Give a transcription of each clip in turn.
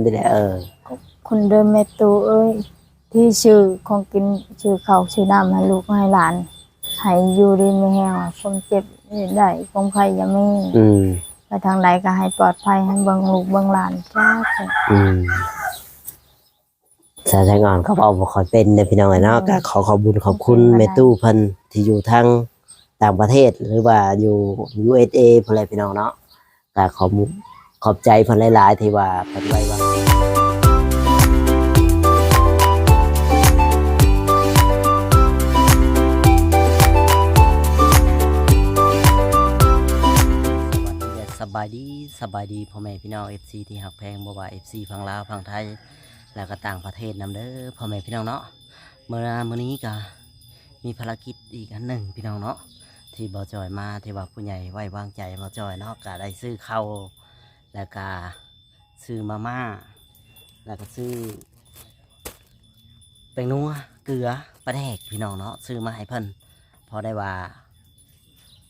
ນີ້ແຫຼະ ເອີ ຄົນເດີແມ່ຕູ້ເອີຍ ທີ່ຊື້ຂອງກິນ ຊື້ເຂົ້າຊື້ນ້ຳໃຫ້ລູກໃຫ້ຫຼານ ໃຫ້ຢູ່ດີມີແຮງ ຄວາມເຈັບໄດ້ ຄວາມໄຂ້ຢ່າມີ ອືມ ໄປທາງໃດກໍໃຫ້ປອດໄພ ໃຫ້ເບິ່ງລູກເບິ່ງຫຼານ ສາທຸ ອືມ. ສາວແຕງອ່ອນກໍເວົ້າບໍ່ຄ່ອຍເປັນເດ້ພີ່ນ້ອງເອີຍເນາະ ກໍຂໍຂອບບຸນຂອບຄຸນແມ່ຕູ້ເພິ່ນທີ່ຢູ່ທາງຕ່າງປະເທດ ຫຼືວ່າຢູ່ ຢູເອສເອ ພຸ້ນແຫຼະພີ່ນ້ອງເນາະ ກໍຂອບ ຂອບໃຈເພິ່ນຫຼາຍໆ ທີ່ວ່າເພິ່ນໄວ້ວາງ ສະບາຍດີ ສະບາຍດີພໍ່ແມ່ພີ່ນ້ອງ ເອັຟຊີ ທີ່ຮັກແພງ ບໍ່ວ່າ ເອັຟຊີ ຝັ່ງລາວ ຝັ່ງໄທ ແລ້ວກໍຕ່າງປະເທດນຳເດີພໍ່ແມ່ພີ່ນ້ອງເນາະ. ເມື່ອ ມື້ນີ້ກໍມີພາລະກິດອີກອັນໜຶ່ງພີ່ນ້ອງເນາະ ທີ່ບ່າວຈອຍມາ ທີ່ວ່າຜູ້ໃຫຍ່ໄວ້ວາງໃຈບ່າວຈອຍເນາະ ກໍໄດ້ຊື້ເຂົ້າ ແລ້ວກໍຊື້ມາມ່າ ແລ້ວກໍຊື້ແປ້ງນົວ ເກືອ ປາແດກພີ່ນ້ອງເນາະ ຊື້ມາໃຫ້ເພິ່ນ ພໍໄດ້ວ່າ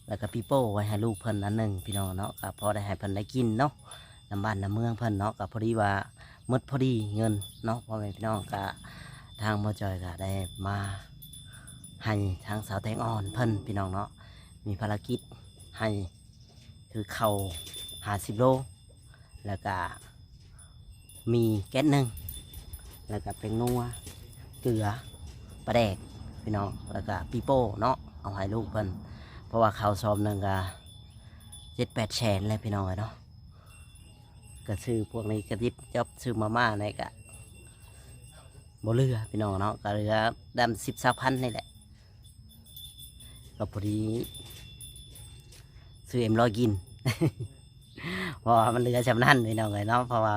ແລ້ວກໍປີໂປ້ໄວ້ໃຫ້ລູກເພິ່ນອັນໜຶ່ງພີ່ນ້ອງເນາະ ກໍພໍໄດ້ໃຫ້ເພິ່ນໄດ້ກິນເນາະ ນຳບ້ານນຳເມືອງເພິ່ນເນາະ ກໍພໍດີວ່າໝົດພໍດີເງິນເນາະ ພໍ່ແມ່ພີ່ນ້ອງ ກໍທາງບ່າວຈອຍກໍໄດ້ມາໃຫ້ທາງສາວແຕງອ່ອນເພິ່ນພີ່ນ້ອງເນາະ ມີພາລະກິດໃຫ້ ຄືເຂົ້າຫ້າສິບໂລ ແລ້ວກະໝີ່ແກັດໜຶ່ງ ແລ້ວກະແປ້ງນົວ ເກືອ ປາແດກພີ່ນ້ອງ ແລ້ວກະປີໂປ້ເນາະ ເອົາໃຫ້ລູກເພິ່ນ ເພາະວ່າເຂົ້າຊອມໜຶ່ງກະເຈັດແປດແສນແລ້ວພີ່ນ້ອງເອີຍເນາະ ກະຊື້ພວກນີ້ກະດິບຈອບ ຊື້ມາມ່ານີ້ກະບໍ່ເຫຼືອພີ່ນ້ອງເນາະ ກະເຫຼືອດຳສິບ ຊາວພັນນີ້ແຫຼະ. ກໍພໍດີຊື້ເອັມຮ້ອຍກິນ ເພາະວ່າມັນເຫຼືອຊ່ຳນັ້ນພີ່ນ້ອງເອີຍເນາະ ເພາະວ່າ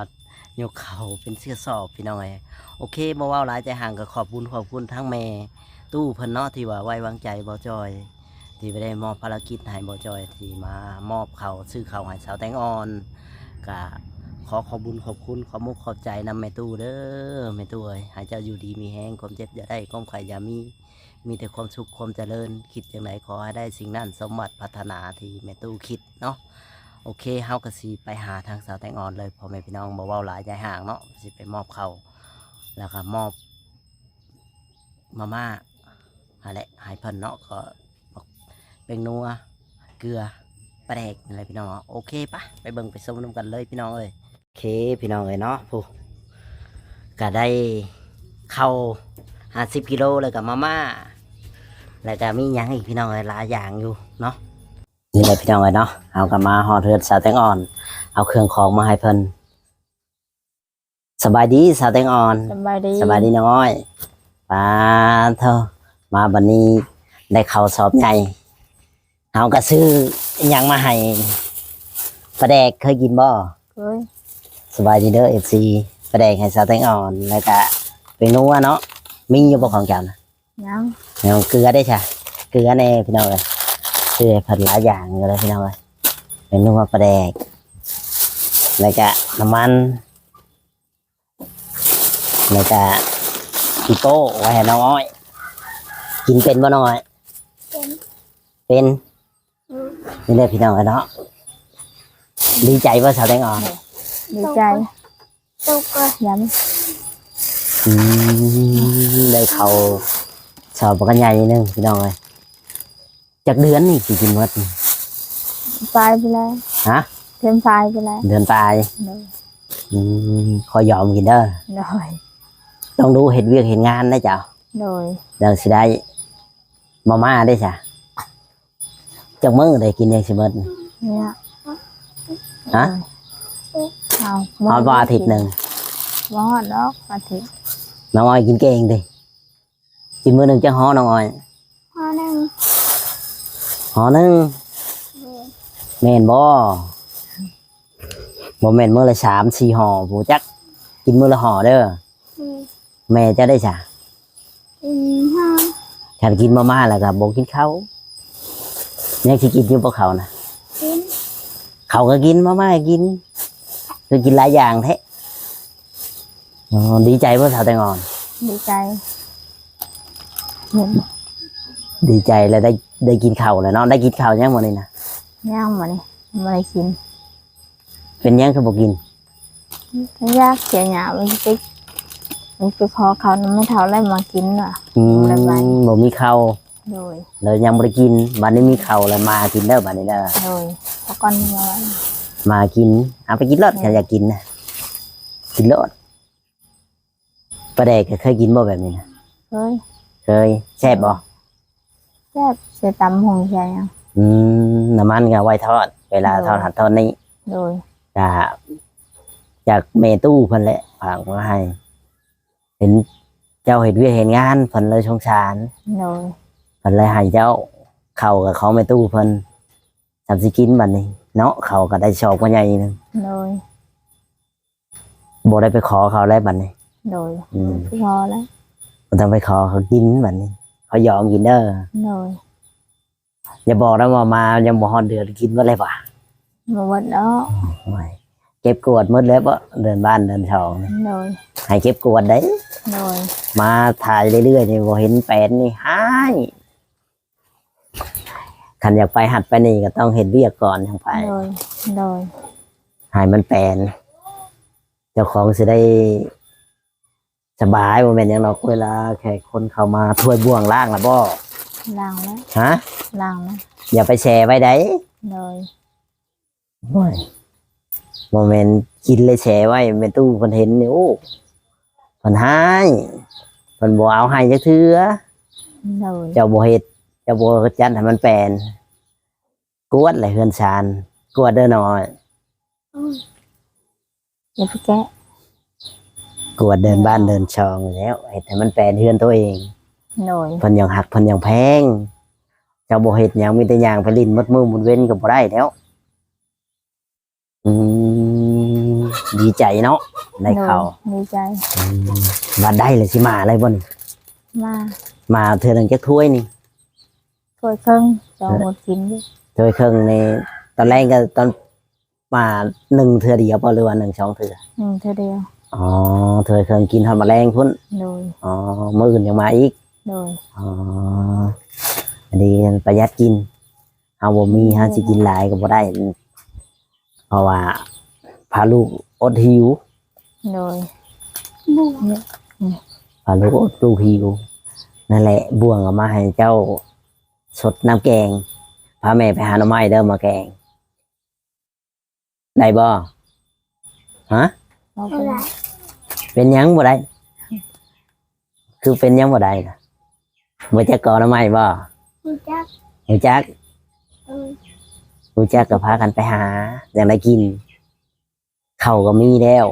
ຍົກເຂົ້າເປັນເສື້ອສອບພີ່ນ້ອງເອີຍ. ໂອເຄ ບໍ່ເວົ້າຫຼາຍໃຈຫ່າງ ກໍຂອບບຸນຂອບຄຸນທັງແມ່ຕູ້ເພິ່ນເນາະ ທີ່ວ່າໄວ້ວາງໃຈບ່າວຈອຍ ທີ່ໄດ້ມອບພາລະກິດໃຫ້ບ່າວຈອຍ ທີ່ມາມອບເຂົ້າ ຊື້ເຂົ້າໃຫ້ສາວແຕງອ່ອນ ກໍຂໍຂອບບຸນຂອບຄຸນ ຂອບມຸກຂອບໃຈນຳແມ່ຕູ້ເດີ ແມ່ຕູ້ເອີຍ ໃຫ້ເຈົ້າຢູ່ດີມີແຮງ ຄວາມເຈັບຢ່າໄດ້ ຄວາມໄຂ້ຢ່າມີ ມີແຕ່ຄວາມສຸກຄວາມຈະເລີນ ຄິດຈັ່ງໃດຂໍໃຫ້ໄດ້ສິ່ງນັ້ນ ສົມຫວັດປາດຖະໜາທີ່ແມ່ຕູ້ຄິດເນາະ. ໂອເຄ ເຮົາກໍຊິໄປຫາທາງສາວແຕງອ່ອນເລີຍ ພໍ່ແມ່ພີ່ນ້ອງ ບໍ່ເວົ້າຫຼາຍໃຈຫ່າງເນາະ ຊິໄປມອບເຂົ້າ ແລ້ວກໍມອບມາມ່າຫັ້ນແຫຼະໃຫ້ເພິ່ນເນາະ ກໍບັກແປ້ງນົວ ເກືອ ປາແດກນັ້ນແຫຼະພີ່ນ້ອງເນາະ. ໂອເຄ ປະ ໄປເບິ່ງໄປຊົມນຳກັນເລີຍພີ່ນ້ອງເອີຍ. ເຄ ພີ່ນ້ອງເອີຍເນາະ ຜູ້ ກະໄດ້ເຂົ້າຫ້າສິບກິໂລ ແລ້ວກະມາມ່າ ແລ້ວກະມີຫຍັງອີກພີ່ນ້ອງເອີຍ ຫຼາຍຢ່າງຢູ່ເນາະ. ນີ້ແຫຼະພີ່ນ້ອງເອີຍເນາະ ເຮົາກະມາຮອດເຮືອນສາວແຕງອ່ອນ ເອົາເຄື່ອງຂອງມາໃຫ້ເພິ່ນ. ສະບາຍດີສາວແຕງອ່ອນ. ສະບາຍດີ ສະບາຍດີນ້ອງອ້ອຍ. ປາໂທ ມາບັດນີ້ໄດ້ເຂົ້າສອບໃຫຍ່. ເຮົາກໍຊື້ຫຍັງມາໃຫ້ ປາແດກ ເຄີຍກິນບໍ່? ເຄີຍ. ສະບາຍດີເດີ ເອັຟຊີ ປາແດກໃຫ້ສາວແຕງອ່ອນ ແລ້ວກະແປ້ງນົວເນາະ ມີຢູ່ບໍ່ຂອງເຈົ້ານະ? ຍັງ. ຍັງ. ເກືອເດ້ຊະ ເກືອແດ່ພີ່ນ້ອງເອີຍ ຊື້ໃຫ້ເພິ່ນຫຼາຍຢ່າງຢູ່ເລີຍພີ່ນ້ອງເອີຍ ແປ້ງນົວ ປາແດກ ແລ້ວກະນ້ຳມັນ ແລ້ວກະປີໂປ້ໄວ້ໃຫ້ນ້ອງອ້ອຍ. ກິນເປັນບໍ່ນ້ອງອ້ອຍ? ເປັນ. ເປັນ. ອືມ ນີ້ແຫຼະພີ່ນ້ອງເອີຍເນາະ ດີໃຈບໍ່ສາວແຕງອ່ອນ? ດີໃຈ. ຕົກກໍຍັງ. ອືມ ໄດ້ເຂົ້າສອບບັກໃຫຍ່ໜຶ່ງພີ່ນ້ອງເອີຍ. ຈັກເດືອນນີ້ຊິກິນໝົດນີ້? ປາຍໄປແລ້ວ. ຮະ? ເດືອນປາຍໄປແລ້ວ. ເດືອນປາຍ. ໂດຍ. ອືມ ຂໍຢອມກິນເດີ. ໂດຍ. ຕ້ອງດູເຮັດວຽກເຮັດງານນະເຈົ້າ. ໂດຍ. ຈັ່ງຊິໄດ້ມາມ່າເດ້ຊະ. ຈັກມື້ໄດ້ກິນຈັ່ງຊິໝົດ? ນີ້ລະ. ຮະ? ເອົາ ຮອດບໍ່ອາທິດໜຶ່ງ? ບໍ່ຮອດດອກອາທິດ. ນ້ອງອ້ອຍກິນເກັ່ງຕິ? ກິນມື້ໜຶ່ງຈັກຫໍ່ນ້ອງອ້ອຍ? ຫໍ່ໜຶ່ງ. ຫໍ່ໜຶ່ງ? ແມ່ນ. ແມ່ນບໍ່? ບໍ່ແມ່ນມື້ລະສາມສີ່ຫໍ່ ບໍ່ຈັກ. ກິນມື້ລະຫໍ່ເດີ. ອືມ ແມ່ເຈົ້າໄດ້ສະ? ກິນເຂົ້າ. ຄັນກິນມາມ່າແລ້ວກໍບໍ່ກິນເຂົ້າ. ຍັງຊິກິນຢູ່ບໍ່ເຂົ້ານະ? ກິນ. ເຂົ້າກໍກິນ ມາມ່າກໍກິນ ຄືກິນຫຼາຍຢ່າງແທ້. ອໍ ດີໃຈບໍ່ສາວແຕງອ່ອນ? ດີໃຈ. ດີໃຈແລ້ວ ໄດ້ ໄດ້ກິນເຂົ້າແລ້ວເນາະ. ໄດ້ກິນເຂົ້າຍັງມື້ນີ້ນະ? ຍັງ ມື້ນີ້ບໍ່ໄດ້ກິນ. ເປັນຫຍັງຄືບໍ່ກິນ? ຢາກເສຍຫຍ້າ ມັນໄປ ມັນໄປຂໍເຂົ້ານຳແມ່ເຖົ້າ ແລ້ວມາກິນວ່າ ອືມ ແລ້ວບາດນີ້ ບໍ່ມີເຂົ້າ ໂດຍ ແລ້ວຍັງບໍ່ໄດ້ກິນ. ບາດນີ້ມີເຂົ້າແລ້ວ ມາກິນເດີ ບາດນີ້ເດີ ໂດຍ ເອົາກ່ອນ ມາກິນ. ເອົາໄປກິນໂລດ ໂດຍ ຄັນຢາກກິນນະ ກິນໂລດ. ປາແດກກໍເຄີຍກິນບໍ່ແບບນີ້ນະ? ເຄີຍ ເຄີຍ. ແຊບບໍ່? ແຊບ ໃສ່ຕຳຫຸ່ງໃສ່ຫຍັງ. ອືມ ນ້ຳມັນກໍເອົາໄວ້ທອດ ເວລາ ໂດຍ ທອດຫັ້ນທອດນີ້. ໂດຍ. ກະຈາກແມ່ຕູ້ເພິ່ນແຫຼະ ຝາກມາໃຫ້ ເຫັນເຈົ້າເຮັດວຽກເຮັດງານ ເພິ່ນເລີຍສົງສານ. ໂດຍ. ເພິ່ນເລີຍໃຫ້ເຈົ້າ. ເຂົ້າກໍຂອງແມ່ຕູ້ເພິ່ນ ສ່ຳຊິກິນບາດນີ້ເນາະ ເຂົ້າກໍໄດ້ຊອກບໍ່ໃຫຍ່ໜຶ່ງ. ໂດຍ. ບໍ່ໄດ້ໄປຂໍເຂົາແລ້ວບັດນີ້. ໂດຍ. ອືມ ບໍ່ໄດ້ໄປຂໍແລ້ວ ບໍ່ຕ້ອງໄປຂໍເຂົາກິນບັດນີ້ ເຂົາຢອມກິນເດີ. ໂດຍ. ຢ່າບອກນະວ່າມາຍັງບໍ່ຮອດເດືອນ ກິນເບິດແລ້ວຫວາ? ບໍ່ເບິດດອກ. ໂອ້ຍ ເກັບກວາດໝົດແລ້ວບໍ ເດືອນບ້ານເດືອນຊ່ອງ? ໂດຍ. ໃຫ້ເກັບກວາດໄດ໋. ໂດຍ. ມາຖ່າຍເລື້ອຍໆນີ້ ບໍ່ເຫັນແປນນີ້ຮ້າຍ. ຄັນຢາກໄປຫັ້ນໄປນີ້ກໍຕ້ອງເຮັດວຽກກ່ອນຈັ່ງໄປ. ໂດຍ ໂດຍ. ໃຫ້ມັນແປນ ເຈົ້າຂອງຊິໄດ້ສະບາຍ ບໍ່ແມ່ນຫຍັງດອກ ເວລາແຂກຄົນເຂົ້າມາ. ຖ້ວຍບ່ວງລ້າງລະບໍ່? ລ້າງແລ້ວ. ຮະ? ລ້າງແລ້ວ. ຢ່າໄປແຊ່ໄວ້ໃດ໋. ໂດຍ. ໂອ້ຍ ບໍ່ແມ່ນກິນແລ້ວແຊ່ໄວ້ ແມ່ຕູ້ເພິ່ນເຫັນນີ້ ໂອ້ ເພິ່ນຮ້າຍ ເພິ່ນບໍ່ເອົາໃຫ້ຈັກເທື່ອ. ໂດຍ. ເຈົ້າບໍ່ເຮັດ ເຈົ້າບໍ່ຈັດໃຫ້ມັນແປນ ກວດແຫຼະເຮືອນຊານ ກວດເດີນ້ອຍ. ອືມ ຢ່າໄປແກະ ກວດເດີນບ້ານເດີນຊ່ອງແລ້ວ ເຮັດໃຫ້ມັນແປນເຮືອນໂຕເອງ. ໂດຍ. ເພິ່ນຍັງຮັກ ເພິ່ນຍັງແພງ ເຈົ້າບໍ່ເຮັດຫຍັງ ມີແຕ່ຍ່າງໄປຫຼິ້ນໝົດມື້ໝົດເວັນກໍບໍ່ໄດ້ແລ້ວ. ອືມ ດີໃຈເນາະ ໄດ້ເຂົ້າ. ໂດຍ ດີໃຈ. ອືມ ບາດໄດ້ແລ້ວຊິມາໄດ້ບໍ່ນີ້? ມາ. ມາເທື່ອໜຶ່ງຈັກຖ້ວຍນີ້? ຖ້ວຍເຄິ່ງ ສອງຄົນກິນຢູ່. ຖ້ວຍເຄິ່ງນີ້ ຕອນແລງກໍຕອນ ມາໜຶ່ງເທື່ອດຽວບໍ່ ຫຼືວ່າໜຶ່ງສອງເທື່ອ? ໜຶ່ງເທື່ອດຽວ. ອໍ ຖ້ວຍເຄິ່ງກິນຮອດມາແລງພຸ້ນ. ໂດຍ. ອໍ ມື້ອື່ນຍັງມາອີກ. ໂດຍ. ອໍ ອັນນີ້ປະຢັດກິນ ເຮົາບໍ່ມີ ໂດຍ ເຮົາຊິກິນຫຼາຍກໍບໍ່ໄດ້ ເພາະວ່າພາລູກອົດຫິວ. ໂດຍ. ພາລູກອົດລູກຫິວ. ນັ້ນແຫຼະ ບ່ວງເອົາມາໃຫ້ເຈົ້າຊົດນ້ຳແກງ ພາແມ່ໄປຫາໜໍ່ໄມ້ເດີ ມາແກງ. ໄດ້ບໍ່? ຮະ? ເອົາໄປ. ເປັນຫຍັງບໍ່ໄດ້? ຄືເປັນຫຍັງບໍ່ໄດ້ນະ? ບໍ່ຈັກກໍໜໍ່ໄມ້ບໍ່? ຮູ້ຈັກ. ຮູ້ຈັກ? ເອີ. ຮູ້ຈັກກໍພາກັນໄປຫາ ຈັ່ງໄດ້ກິນ. ເຂົ້າກໍມີແລ້ວ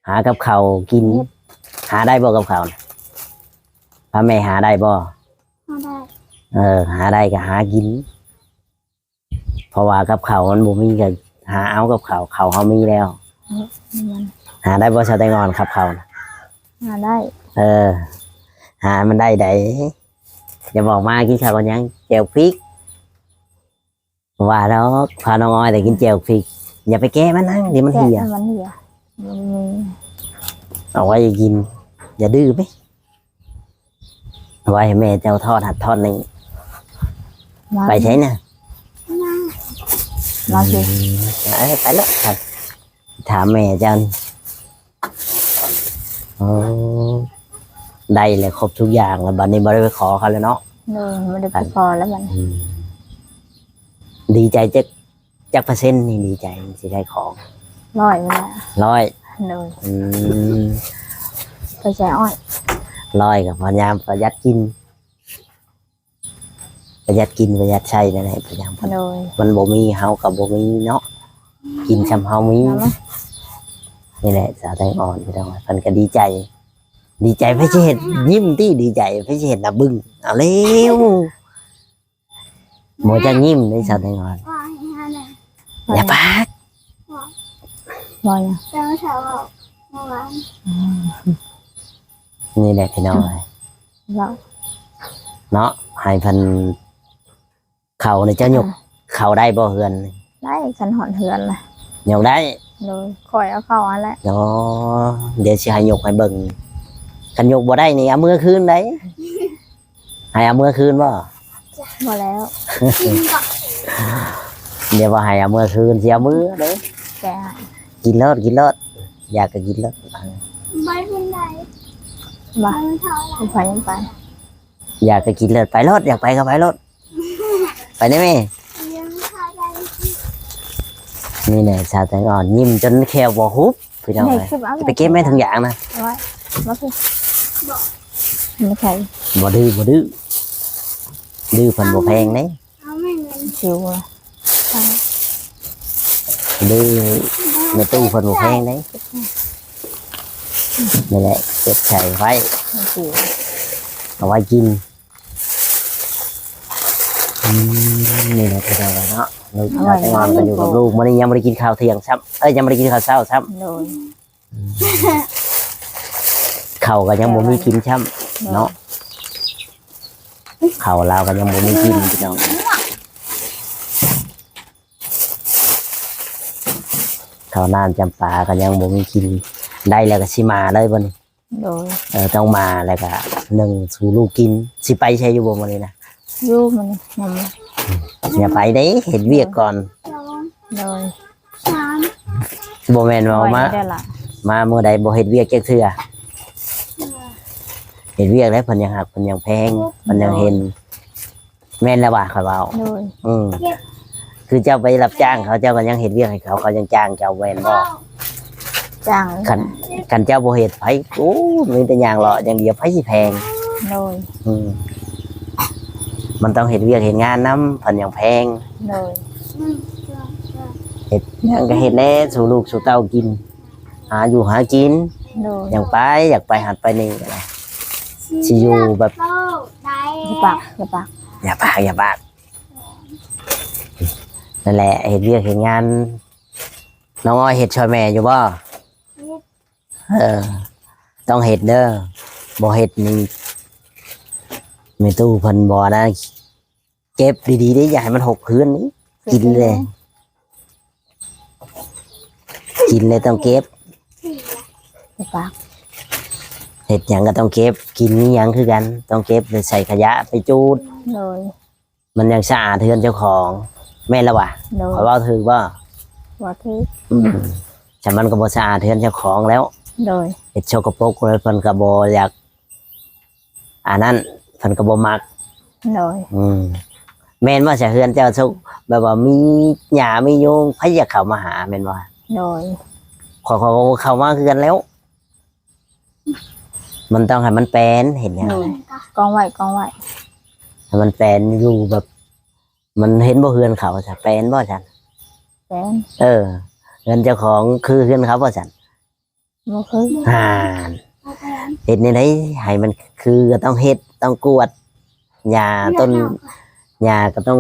ຫາກັບເຂົ້າກິນ. ເຮັດ. ຫາໄດ້ບໍ່ກັບເຂົ້ານະ? ພາແມ່ຫາໄດ້ບໍ່? ຫາໄດ້. ເອີ ຫາໄດ້ກໍຫາກິນ. ເພາະວ່າກັບເຂົ້າມັນບໍ່ມີ ກໍຫາເອົາກັບເຂົ້າ ເຂົ້າເຮົາມີແລ້ວ. ເອີ ມັນ ຫາໄດ້ບໍ່ ສາວແຕງອ່ອນ ກັບເຂົ້ານະ? ຫາໄດ້. ເອີ ຫາມັນໄດ້ໃດ໋. ຢ່າບອກມາກິນເຂົ້າກັບຫຍັງ? ແຈ່ວພິກ. ບໍ່ວ່າດອກ ພານ້ອງອ້ອຍໄດ້ກິນແຈ່ວພິກ. ຢ່າໄປແກະມັນນະ ດຽວມັນເຫ່ຍ. ແກະມັນເຫ່ຍ. ມັນມີ ເອົາໄວ້ກິນ. ຢ່າດື້ໄປ. ໄວ້ໃຫ້ແມ່ເຈົ້າທອດຫັ້ນທອດນີ້. ມາ ໄປໃສນະ? ມາຊິ. ອືມ ເອີ ໄປແລ້ວ ຖາມແມ່ເຈົ້ານີ້. ໂອ້ ໄດ້ແລ້ວ ຄົບທຸກຢ່າງແລ້ວ ບັດນີ້ບໍ່ໄດ້ໄປຂໍເຂົາແລ້ວເນາະ. ໂດຍ ບໍ່ໄດ້ໄປຂໍແລ້ວບັດນີ້. ອືມ ດີໃຈຈັກ ຈັກເປີເຊັນນີ້ ດີໃຈຊິໄດ້ຂອງ? ຮ້ອຍພຸ້ນແຫຼະ. ຮ້ອຍ. ໂດຍ. ອືມ ໄປໃສ່ອ້ອຍ. ຮ້ອຍກໍພະຍາຍາມປະຢັດກິນ ປະຢັດກິນປະຢັດໃຊ້ນັ້ນແຫຼະ ພະຍາຍາມ. ໂດຍ. ມັນບໍ່ມີ ເຮົາກໍບໍ່ມີເນາະ ກິນຊ່ຳເຮົາມີ. ນີ້ແຫຼະ ສາວແຕງອ່ອນ ພີ່ນ້ອງ ເພິ່ນກໍດີໃຈ ດີໃຈ. ໃຜຊິເຮັດຍິ້ມຕິ? ດີໃຈ ໃຜຊິເຮັດໜ້າບຶ້ງ? ເອົາແລ້ວ. ບໍ່ຈັກຍິ້ມເດ້ ສາວແຕງອ່ອນ. ຢ່າປາກ. ບໍ່ຫຍັງ. ນີ້ແຫຼະພີ່ນ້ອງເອີຍ ເນາະ ໃຫ້ເພິ່ນ ເຂົ້ານີ້ເຈົ້າຍົກ ເຂົ້າໄດ້ບໍ່ເຮືອນ? ໄດ້ ຄັນຮອດເຮືອນລະ ຍົກໄດ້. ໂດຍ ຂ້ອຍເອົາເຂົ້າຫັ້ນແຫຼະ. ອໍ ດຽວຊິໃຫ້ຍົກໃຫ້ເບິ່ງ. ຄັນຍົກບໍ່ໄດ້ນີ້ ເອົາເມືອຄືນໄດ. ໃຫ້ເອົາເມືອຄືນບໍ່? ບໍ່ແລ້ວ. ດຽວບໍ່ໃຫ້ເອົາເມືອຄືນ ຊິເອົາເມືອເດ້. ແກະ ກິນໂລດ ກິນໂລດ. ຢາກກໍກິນໂລດ ໄປເພິ່ນໄດ້ ບໍ່ ໄປ ໄປ ຢາກກໍກິນໂລດ ໄປໂລດ ຢາກໄປກໍໄປໂລດ ໄປໄດ້ແມ່. ນີ້ແຫຼະ ສາວແຕງອ່ອນ ຍິ້ມຈົນແຂ້ວບໍ່ຫຸບ ພີ່ນ້ອງເອີຍ. ໄປເກັບແມ່ ຖົງຢາງນະ ເອົາໄວ້ ມາພີ່ ມາໃສ່. ບໍ່ດື້ ບໍ່ດື້ ດື້ເພິ່ນບໍ່ແພງເດ້. ເອົາແມ່ນເງິນ ຫິວລະ ດື້ແມ່ຕູ້ເພິ່ນບໍ່ແພງເດ້. ນີ້ແຫຼະ ເກັບໃສ່ໄວ້ ຫິວ ເອົາໄວ້ກິນ. ອືມ ນີ້ແຫຼະ ພີ່ນ້ອງເນາະ ລູກສາວແຕງອ່ອນກໍຢູ່ກັບລູກ. ມື້ນີ້ຍັງບໍ່ໄດ້ກິນຂ້າວທ່ຽງຊ້ຳ ເອີຍ ຍັງບໍ່ໄດ້ກິນຂ້າວເຊົ້າຊ້ຳ ໂດຍ. ເຂົ້າກໍຍັງບໍ່ມີກິນຊ້ຳເນາະ ເຂົ້າລາວກໍຍັງບໍ່ມີກິນ ພີ່ນ້ອງ. ເຂົ້ານ້ຳຈຳປາກໍຍັງບໍ່ມີກິນ ໄດ້ແລ້ວກໍຊິມາເລີຍບໍ່ນີ້? ໂດຍ. ເອີ ຕ້ອງມາແລ້ວກໍໜຶ່ງສູ່ລູກກິນ. ຊິໄປໃສຢູ່ບໍ່ມື້ນີ້ນະ? ຢູ່ມື້ນີ້ຍັງບໍ່ ຢ່າໄປເດ້ ເຮັດວຽກກ່ອນ. ໂດຍ. ສາມ ບໍ່ແມ່ນວ່າມາ ມາມື້ໃດບໍ່ເຮັດວຽກຈັກເທື່ອ. ເຮັດວຽກແລ້ວເພິ່ນຍັງຮັກ ເພິ່ນຍັງແພງ ເພິ່ນຍັງເຫັນ. ແມ່ນແລ້ວວ່າຂ້ອຍເວົ້າ. ໂດຍ. ອືມ ຄືເຈົ້າໄປຮັບຈ້າງເຂົາ ເຈົ້າກໍຍັງເຮັດວຽກໃຫ້ເຂົາ ເຂົາຍັງຈ້າງເຈົ້າແມ່ນບໍ່? ຈ້າງ. ຄັນ ຄັນເຈົ້າບໍ່ເຮັດໃຜ ໂອ້ ມີແຕ່ຍ່າງເລາະຢ່າງດຽວ ໃຜຊິແພງ? ໂດຍ. ອືມ ມັນຕ້ອງເຮັດວຽກເຮັດງານນຳ ເພິ່ນຈັ່ງແພງ. ໂດຍ. ເຮັດຫຍັງກໍເຮັດແດ່ ສູ່ລູກສູ່ເຕົ້າກິນ ຫາຢູ່ຫາກິນ. ໂດຍ. ຢ່າງໄປ ຢາກໄປຫັ້ນໄປນີ້ກໍໄດ້ ຊິຢູ່ແບບ ຢ່າປາກ ຢ່າປາກ ຢ່າປາກ ຢ່າປາກ. ນັ້ນແຫຼະ ເຮັດວຽກເຮັດງານ. ນ້ອງອ້ອຍເຮັດຊ່ອຍແມ່ຢູ່ບໍ່? ເຮັດ. ເອີ ຕ້ອງເຮັດເດີ ບໍ່ເຮັດນີ້ ແມ່ຕູ້ເພິ່ນບໍ່ນະ ເກັບດີໆເດ້ ຢ່າໃຫ້ມັນຫົກເຮືອນນີ້. ກິນເລີຍ ກິນເລີຍ ຕ້ອງເກັບ. ເຮັດຫຍັງກໍຕ້ອງເກັບ ກິນອີ່ຫຍັງຄືກັນ ຕ້ອງເກັບ ໄປໃສ່ຂະຫຍະ ໄປຈູດ. ໂດຍ. ມັນຍັງສະອາດເຮືອນເຈົ້າຂອງ ແມ່ນລະຫວາ? ໂດຍ. ຂ້ອຍເວົ້າຖືກບໍ່? ບໍ່ຖືກ. ອືມ ສະມັນກໍບໍ່ສະອາດເຮືອນເຈົ້າຂອງແລ້ວ. ໂດຍ. ເຮັດສົກກະປົກແລ້ວ ເພິ່ນກໍບໍ່ຢາກ ອັນນັ້ນ ເພິ່ນກໍບໍ່ມັກ. ໂດຍ. ອືມ ແມ່ນບໍ່ ສະເຮືອນເຈົ້າ ແບບວ່າມີຫຍ້າມີຍຸງ ໃຜຢາກເຂົ້າມາຫາ ແມ່ນບໍ່? ໂດຍ. ຂ້ອຍ ຂ້ອຍກໍບໍ່ເຂົ້າມາຄືກັນແລ້ວ. ມັນຕ້ອງໃຫ້ມັນແປນ ເຮັດຫຍັງ? ໂດຍ. ກອງໄວ້ ກອງໄວ້ ໃຫ້ມັນແປນຢູ່ແບບ ມັນເຫັນບໍ່ເຮືອນເຂົາຊະ ແປນບໍ່ຊັ້ນ? ແປນ. ເອີ ເຮືອນເຈົ້າຂອງຄືເຮືອນເຂົາບໍ່ຊັ້ນ? ບໍ່ຄື. ຫັ້ນ ເຮັດແນວໃດໃຫ້ມັນຄື ກໍຕ້ອງເຮັດ ຕ້ອງກວດຫຍ້າຕົ້ນ ຫຍ້າກໍຕ້ອງ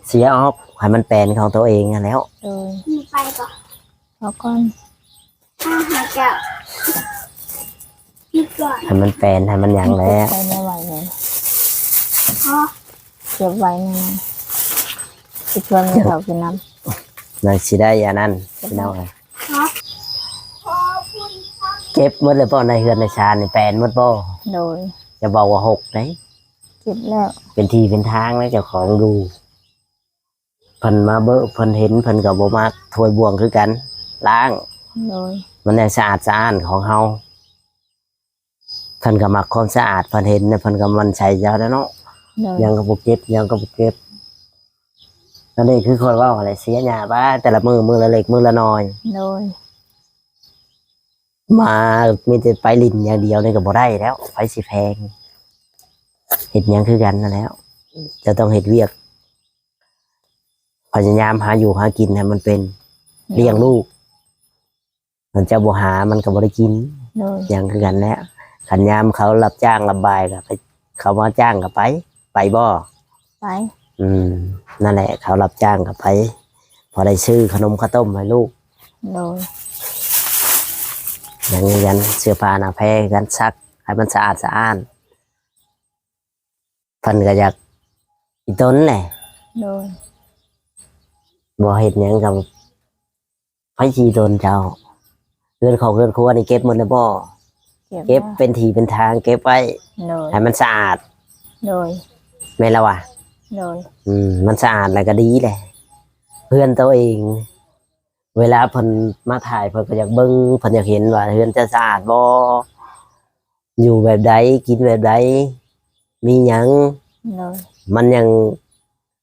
ເສຍອອກ ໃຫ້ມັນແປນຂອງຕົວເອງຫັ້ນແຫຼ້ວ. ໂດຍ. ໄປກ່ອນ ເອົາກ່ອນ ອາ ຫາເຈົ້າ ໃຫ້ມັນແປນ ໃຫ້ມັນຫຍັງແລ້ວ ເກັບໄວ້ໃນໄວ້ແລ້ວ ເກັບໄວ້ໃນນັ້ນ ຊິຊວນແມ່ເຖົ້າກິນນຳ ຍັງຊິໄດ້ອັນນັ້ນ ພີ່ນ້ອງເອີຍ. ເກັບໝົດແລ້ວບໍ່ ໃນເຮືອນໃນຊານນີ້ ແປນໝົດບໍ່? ໂດຍ. ຢ່າເວົ້າວ່າຫົກເດ້ ເກັບແລ້ວ ເປັນທີ່ເປັນທາງແລ້ວ ເຈົ້າຂອງຢູ່. ເພິ່ນມາເບິ່ງ ເພິ່ນເຫັນ ເພິ່ນກໍບໍ່ມັກ ຖ້ວຍບ່ວງຄືກັນ ລ້າງ. ໂດຍ. ມັນຍັງສະອາດສະອ້ານຂອງເຮົາ ເພິ່ນກໍມັກຄວາມສະອາດ ເພິ່ນເຫັນ ເພິ່ນກໍໝັ້ນໃຈເຈົ້າແລ້ວເນາະ. ໂດຍ. ຫຍັງກໍບໍ່ເກັບ ຫຍັງກໍບໍ່ເກັບ ອັນນີ້ຄືຂ້ອຍເວົ້າຫັ້ນແຫຼະ ເສຍຫຍ້າໄປແຕ່ລະມື້ ມື້ລະເລັກ ມື້ລະໜ້ອຍ. ໂດຍ. ມາມີແຕ່ໄປຫຼິ້ນຢ່າງດຽວນີ້ກໍບໍ່ໄດ້ແລ້ວ ໃຜຊິແພງ ເຮັດຫຍັງຄືກັນນັ້ນແຫຼ້ວ ຈະຕ້ອງເຮັດວຽກ ພະຍາຍາມຫາຢູ່ຫາກິນໃຫ້ມັນເປັນ ໂດຍ. ລ້ຽງລູກ ຄັນເຈົ້າບໍ່ຫາມັນກໍບໍ່ໄດ້ກິນ. ໂດຍ. ຫຍັງຄືກັນແຫຼະ ຄັນຍາມເຂົາຮັບຈ້າງຮັບບາຍກໍໄປ ເຂົາມາຈ້າງກໍໄປ ໄປບໍ່? ໄປ. ອືມ ນັ້ນແຫຼະ ເຂົາຮັບຈ້າງກໍໄປ ພໍໄດ້ຊື້ຂະໜົມເຂົ້າຕົ້ມໃຫ້ລູກ. ໂດຍ. ຢ່າງນີ້ກັນ ເສື້ອຜ້າໜ້າແພກັນ ຊັກໃຫ້ມັນສະອາດສະອ້ານ ເພິ່ນກໍຢາກອີ່ຕົນແຫຼະ. ໂດຍ. ບໍ່ເຮັດຫຍັງກໍ ໃຜຊິອີ່ຕົນເຈົ້າ ເຮືອນຂອງເຮືອນຄົວນີ້ເກັບໝົດແລ້ວບໍ່? ເກັບ ເກັບແລ້ວ ເປັນທີ່ເປັນທາງເກັບໄວ້. ໂດຍ. ໃຫ້ມັນສະອາດ. ໂດຍ. ແມ່ນລະຫວາ? ໂດຍ. ອືມ ມັນສະອາດແລ້ວກໍດີແຫຼະ ເຮືອນໂຕເອງ. ເວລາເພິ່ນມາຖ່າຍ ເພິ່ນກໍຢາກເບິ່ງ ເພິ່ນຢາກເຫັນວ່າເຮືອນເຈົ້າສະອາດບໍ່ ຢູ່ແບບໃດ ກິນແບບໃດ ມີຫຍັງ ໂດຍ ມັນຍັງ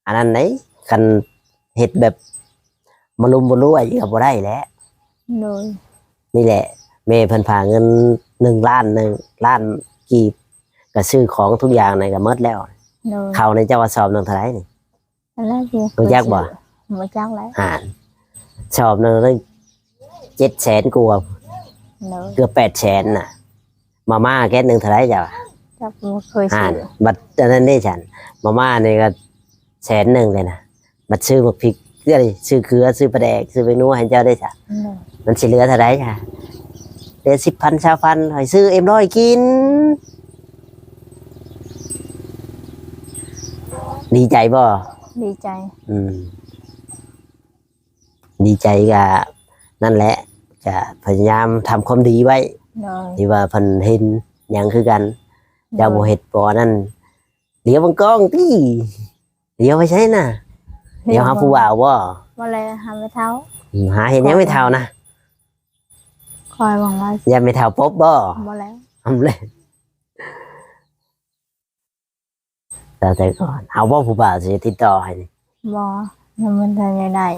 ອັນນັ້ນໃດ໋ ຄັນເຮັດແບບມາລຸມມາລວຍກໍບໍ່ໄດ້ແຫຼະ ໂດຍ ນີ້ແຫຼະ ແມ່ເພິ່ນພາເງິນໜຶ່ງລ້ານ ໜຶ່ງລ້ານກີບ ກໍຊື້ຂອງທຸກຢ່າງນັ້ນກໍໝົດແລ້ວ ໂດຍ ເຂົ້ານີ້ເຈົ້າວ່າຊອບໜຶ່ງເທົ່າໃດນີ້ ອັນແລກບໍ່ ຮູ້ຈັກບໍ່? ບໍ່ຈັກແຫຼະ ຫານ ຊອບໜຶ່ງເຈັດແສນກວ່າ ໂດຍ ເກືອບແປດແສນນະ ມາມ່າແກັດໜຶ່ງເທົ່າໃດເຈົ້າ? ຈັກ ບໍ່ເຄີຍຊື້ ຫານ ບັດອັນນັ້ນເດ້ຊັ້ນ ມາມ່ານີ້ກໍແສນໜຶ່ງເລີຍນະ ບັດຊື້ບັກພິກ ເກືອ ຊື້ເກືອ ຊື້ປາແດກ ຊື້ແປ້ງນົວໃຫ້ເຈົ້າໄດ້ຊະ ໂດຍ ມັນຊິເຫຼືອເທົ່າໃດຊະ? ເຫຼືອສິບພັນ ຊາວພັນ ຂ້ອຍຊື້ເອັມຮ້ອຍກິນ ດີໃຈບໍ່? ດີໃຈ ອືມ ດີໃຈກະນັ້ນແຫຼະ ກະພະຍາຍາມທຳຄວາມດີໄວ້ ໂດຍ ທີ່ວ່າເພິ່ນເຫັນຫຍັງຄືກັນ ໂດຍ ເຈົ້າບໍ່ເຮັດບໍ່ນັ້ນ ຫຼຽວເບິ່ງກ້ອງຕິ ຫຼຽວໄປໃສນະ? ຫຼຽວຫາຜູ້ບ່າວບໍ່? ບໍ່ແລະ ຫາແມ່ເຖົ້າ ອືມ ຫາເຮັດຫຍັງແມ່ເຖົ້ານະ? ຄອຍຫວັງວ່າ ຢ້ານແມ່ເຖົ້າປົບບໍ່? ບໍ່ແລະ ອຳເລີຍ ແລ້ວແຕ່ກ່ອນ ເອົາບໍ່ຜູ້ບ່າວຊິຕິດຕໍ່ໃຫ້ນີ້? ບໍ່ ຍັງບໍ່ທັນໄດ້ໄດ້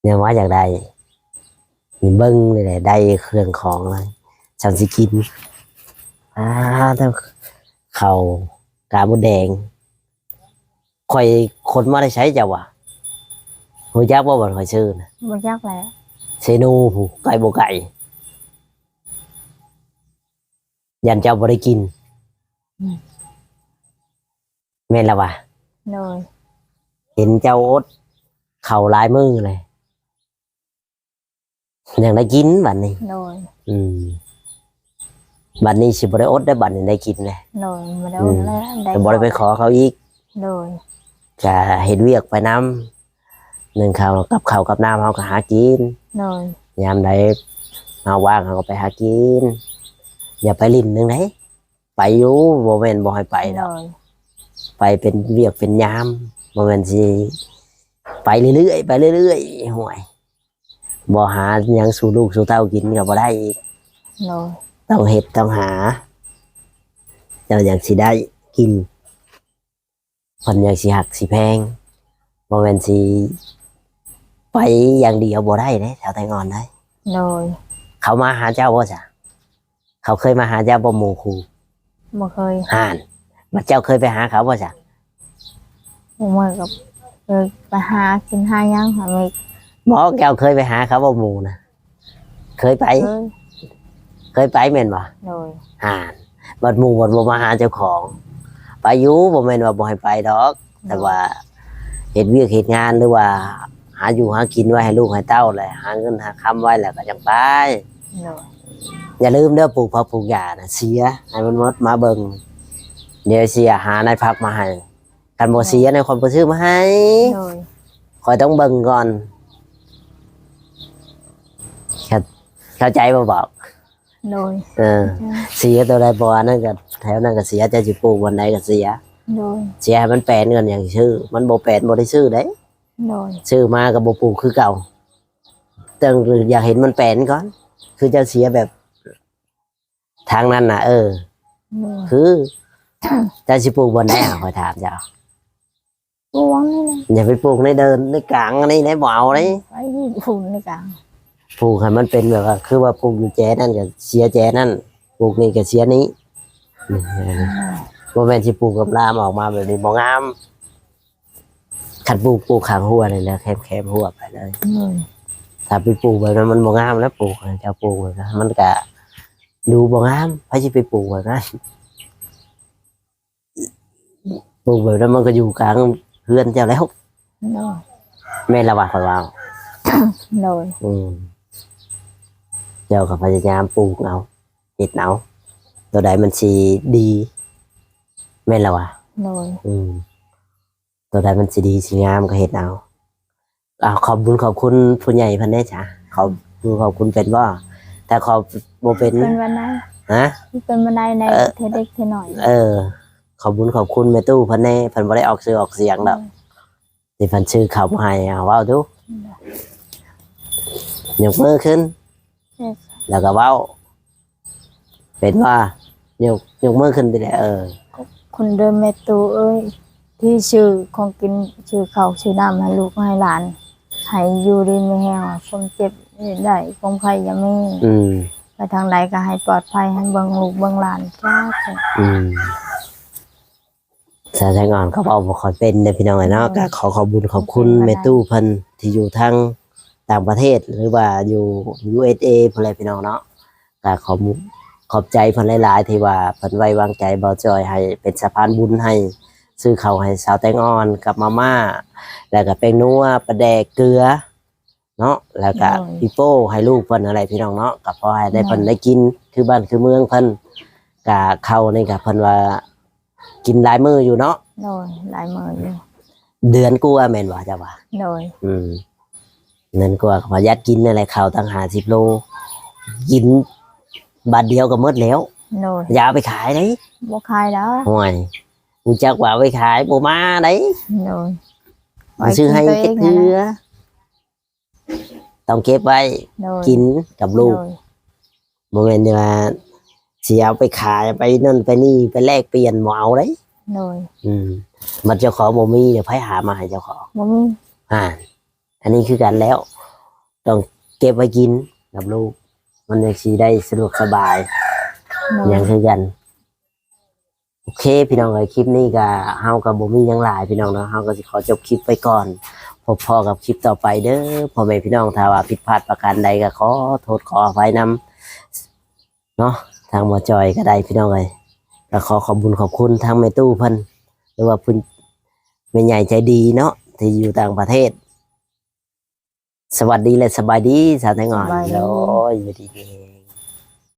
ຍັງວ່າຢາກໄດ້ ນີ້ເບິ່ງນີ້ແຫຼະ ໄດ້ເຄື່ອງຂອງແລ້ວ ຊ່ຳຊິກິນ ອາ ແຕ່ເຂົ້າກາມົດແດງ ຂ້ອຍຂົນມາແຕ່ໃສເຈົ້າວ່າ? ຮູ້ຈັກບໍ່ບ່ອນຂ້ອຍຊື້ນະ? ບໍ່ຈັກແຫຼະ ເຊໂນພຸ້ນ ໄກບໍ່ໄກ? ຢ້ານເຈົ້າບໍ່ໄດ້ກິນ ອືມ ແມ່ນລະຫວາ? ໂດຍ ເຫັນເຈົ້າອົດເຂົ້າຫຼາຍມື້ເລີຍ ຍັງໄດ້ກິນບັດນີ້ ໂດຍ ອືມ ບັດນີ້ຊິບໍ່ໄດ້ອົດໄດ້ ບັດນີ້ໄດ້ກິນແລ້ວ ໂດຍ ບໍ່ໄດ້ອົດແລ້ວ ອືມ ໄດ້ ບໍ່ໄດ້ໄປຂໍເຂົາອີກ ໂດຍ ກະເຮັດວຽກໄປນຳ ໜຶ່ງເຂົ້າກັບເຂົ້າກັບນ້ຳເຮົາກໍຫາກິນ ໂດຍ ຍາມໃດເຮົາວ່າງເຮົາກໍໄປຫາກິນ ຢ່າໄປຫຼິ້ນໜຶ່ງໃດ ໄປຢູ່ ບໍ່ແມ່ນບໍ່ໃຫ້ໄປດອກ ໂດຍ ໄປເປັນວຽກເປັນຍາມ ບໍ່ແມ່ນຊິໄປເລື້ອຍໆ ໄປເລື້ອຍໆ ຫ້ວຍ ບໍ່ຫາຫຍັງສູ່ລູກສູ່ເຕົ້າກິນກໍບໍ່ໄດ້ອີກ ໂດຍ ຕ້ອງເຮັດຕ້ອງຫາ ເຈົ້າຈັ່ງຊິໄດ້ກິນ ເພິ່ນຍັງຊິຮັກຊິແພງ ບໍ່ແມ່ນຊິໄປຢ່າງດຽວບໍ່ໄດ້ເດ້ ສາວແຕງອ່ອນເອີຍ ໂດຍ ເຂົາມາຫາເຈົ້າບໍ່ຊະ? ເຂົາເຄີຍມາຫາເຈົ້າບໍ່ ໝູ່ຄູ່? ບໍ່ເຄີຍ ຫານ ບັດເຈົ້າເຄີຍໄປຫາເຂົາບໍ່ຊະ? ບໍ່ເຄີຍ ກໍເຄີຍໄປຫາກິນຫາຫຍັງຫັ້ນແຫຼະ ບໍ່ ເຈົ້າເຄີຍໄປຫາເຂົາບໍ່ ໝູ່ນະ? ເຄີຍໄປ ເຄີຍ ເຄີຍໄປແມ່ນບໍ່? ໂດຍ ຫານ ບັດໝູ່ບັດບໍ່ມາຫາເຈົ້າຂອງ ໄປຢູ່ ບໍ່ແມ່ນວ່າບໍ່ໃຫ້ໄປດອກ ໂດຍ ແຕ່ວ່າເຮັດວຽກເຮັດງານ ຫຼືວ່າຫາຢູ່ຫາກິນໄວ້ໃຫ້ລູກໃຫ້ເຕົ້າແຫຼະ ຫາເງິນຫາຄຳໄວ້ແລ້ວກໍຈັ່ງໄປ ໂດຍ ຢ່າລືມເດີ ປູກຜັກປູກຫຍ້ານະ ເສຍໃຫ້ມັນໝົດ ມາເບິ່ງ ດຽວເສຍຫານາຍຜັກມາໃຫ້ ຄັນບໍ່ເສຍນະ ຂ້ອຍບໍ່ຊື້ມາໃຫ້ ໂດຍ ຂ້ອຍຕ້ອງເບິ່ງກ່ອນ ເຂົ້າ ເຂົ້າໃຈບໍ່ບອກ? ໂດຍ ເອີ ເຂົ້າໃຈ ເສຍໂຕໃດບໍ່ ອັນນັ້ນກໍ ແຖວນັ້ນກໍເສຍ ເຈົ້າຊິປູກບ່ອນໃດກໍເສຍ ໂດຍ ເສຍໃຫ້ມັນແປນກ່ອນ ຈັ່ງຊື້ ມັນບໍ່ແປນບໍ່ໄດ້ຊື້ເດ້ ໂດຍ ຊື້ມາກໍບໍ່ປູກຄືເກົ່າ ຕ້ອງຢາກເຫັນມັນແປນກ່ອນ ຄືເຈົ້າເສຍແບບ ທາງນັ້ນນະ ເອີ ໂດຍ ຄື ເຈົ້າຊິປູກບ່ອນໃດ ຂ້ອຍຖາມເຈົ້າ? ປູກນີ້ແຫຼະ ຢ່າໄປປູກໃນເດີ່ນໃນກາງອັນນີ້ນະ ບໍ່ເອົາເດ້ ໄປປູກໃນກາງ ປູກໃຫ້ມັນເປັນແບບວ່າ ຄືວ່າປູກຢູ່ແຈນັ້ນກໍເສຍແຈນັ້ນ ປູກນີ້ກໍເສຍນີ້ ອືມ ບໍ່ແມ່ນຊິປູກກຳລາມອອກມາແບບນີ້ບໍ່ງາມ ຄັນປູກ ປູກຂ້າງຮົ້ວນີ້ແຫຼະ ແຄມໆຮົ້ວໄປເລີຍ ອືມ ຖ້າໄປປູກແບບນັ້ນມັນບໍ່ງາມແລ້ວ ປູກ ເຈົ້າປູກແບບນັ້ນມັນກະດູບໍ່ງາມ ໃຜຊິໄປປູກແບບນັ້ນ ປູກແບບນັ້ນມັນກໍຢູ່ກາງເຮືອນເຈົ້າແລ້ວ ໂດຍ ແມ່ນລະຫວາ ຂ້ອຍເວົ້າ ໂດຍ ອືມ ເຈົ້າກໍພະຍາຍາມປູກເອົາ ເຮັດເອົາ ໂຕໃດມັນຊິດີ ແມ່ນລະຫວາ ໂດຍ ອືມ ໂຕໃດມັນຊິດີຊິງາມກໍເຮັດເອົາ. ອາ ຂອບບຸນຂອບຄຸນຜູ້ໃຫຍ່ເພິ່ນແດ່ຊະ. ຂອບບຸນຂອບຄຸນເປັນບໍ່? ຖ້າຂອບບໍ່ເປັນ ເປັນວັນໃດ? ຮະ? ເປັນວັນໃດໃນ ເອີ ເທື່ອເລັກເທື່ອນ້ອຍ. ເອີ ຂອບບຸນຂອບຄຸນແມ່ຕູ້ເພິ່ນແດ່ ເພິ່ນບໍ່ໄດ້ອອກຊື່ອອກສຽງດອກ. ອືມ ທີ່ເພິ່ນຊື້ເຂົ້າມາໃຫ້ ເອົາເວົ້າດູ. ອືມ. ຍົກມືຂຶ້ນ ແລ້ວກໍເວົ້າ ເປັນບໍ່? ຍົກ ຍົກມືຂຶ້ນຕິແຫຼະ. ເອີ ຄົນເດີແມ່ຕູ້ເອີຍ ທີ່ຊື້ຂອງກິນ ຊື້ເຂົ້າຊື້ນ້ຳໃຫ້ລູກໃຫ້ຫຼານ ໃຫ້ຢູ່ດີມີແຮງ ຄວາມເຈັບຢ່າໄດ້ ຄວາມໄຂ້ຢ່າມີ ອືມ ໄປທາງໃດກໍໃຫ້ປອດໄພ ໃຫ້ເບິ່ງລູກເບິ່ງຫຼານ ສາທຸ ອືມ. ສາວແຕງອ່ອນກໍເວົ້າບໍ່ຄ່ອຍເປັນເດ້ພີ່ນ້ອງເອີຍເນາະ. ໂດຍ ກໍຂໍຂອບບຸນຂອບຄຸນ ຂອບໃຈຫຼາຍໆ ແມ່ຕູ້ເພິ່ນທີ່ຢູ່ທາງຕ່າງປະເທດ ຫຼືວ່າຢູ່ ຢູເອສເອ ພຸ້ນແຫຼະພີ່ນ້ອງເນາະ. ກໍຂອບ ຂອບໃຈເພິ່ນຫຼາຍໆ ທີ່ວ່າເພິ່ນໄວ້ວາງໃຈບ່າວຈອຍໃຫ້ເປັນສະພານບຸນ ໃຫ້ຊື້ເຂົ້າໃຫ້ສາວແຕງອ່ອນກັບມາມ່າ ແລ້ວກໍແປ້ງນົວ ປາແດກ ເກືອ ເນາະ ແລ້ວກະ ໂດຍ ປີໂປ້ໃຫ້ລູກເພິ່ນຫັ້ນແຫຼະພີ່ນ້ອງເນາະ. ກະພໍໃຫ້ໄດ້ ໂດຍ ເພິ່ນໄດ້ກິນຄືບ້ານຄືເມືອງເພິ່ນ. ກະເຂົ້ານີ້ກະເພິ່ນວ່າກິນຫຼາຍມື້ຢູ່ເນາະ. ໂດຍ ຫຼາຍມື້ຢູ່ ເດືອນກວ່າແມ່ນບໍ່ເຈົ້າວ່າ? ໂດຍ ອືມ ເດືອນກວ່າ ປະຢັດກິນນັ້ນແຫຼະ ເຂົ້າຕັ້ງຫ້າສິບໂລ ກິນບາດດຽວກໍໝົດແລ້ວ. ໂດຍ ຢ່າເອົາໄປຂາຍເດ້. ບໍ່ຂາຍດອກ. ໂອ້ຍ ຮູ້ຈັກວ່າເອົາໄປຂາຍບໍ່ມາໄດ໋. ໂດຍ ບໍ່ຊື້ໃຫ້ຈັກເທື່ອ. ຕ້ອງເກັບໄວ້ ໂດຍ ກິນກັບລູກ. ໂດຍ ບໍ່ແມ່ນວ່າຊິເອົາໄປຂາຍ ໄປນັ້ນໄປນີ້ ໄປແລກປ່ຽນ ບໍ່ເອົາເດ້. ໂດຍ ອືມ ບັດເຈົ້າຂອງບໍ່ມີ ແລ້ວໃຜຫາມາໃຫ້ເຈົ້າຂອງ? ບໍ່ມີ. ອ່າ ອັນນີ້ຄືກັນແລ້ວ ຕ້ອງເກັບໄວ້ກິນກັບລູກ ມັນຈັ່ງຊິໄດ້ສະດວກສະບາຍ. ໂດຍ ຫຍັງຄືກັນ. ໂອເຄພີ່ນ້ອງເອີຍ ຄລິບນີ້ກະ ເຮົາກະບໍ່ມີຫຍັງຫຼາຍພີ່ນ້ອງເນາະ. ເຮົາກະຊິຂໍຈົບຄລິບໄວ້ກ່ອນ ພົບພໍ້ກັບຄລິບຕໍ່ໄປເດີພໍ່ແມ່ພີ່ນ້ອງ. ຖ້າວ່າຜິດພາດປະການໃດກະຂໍໂທດຂໍອະໄພນຳເນາະ ທາງໝໍຈອຍກະໄດ້ພີ່ນ້ອງເອີຍ. ກະຂໍຂອບບຸນຂອບຄຸນທາງແມ່ຕູ້ເພິ່ນ ຫຼືວ່າເພິ່ນ ແມ່ໃຫຍ່ໃຈດີເນາະ ທີ່ຢູ່ຕ່າງປະເທດ. ສະຫວັດດີ ແລະ ສະບາຍດີ ສາວແຕງອ່ອນ. ສະບາຍດີ. ໂດຍ ຢູ່ດີມີແຮງ.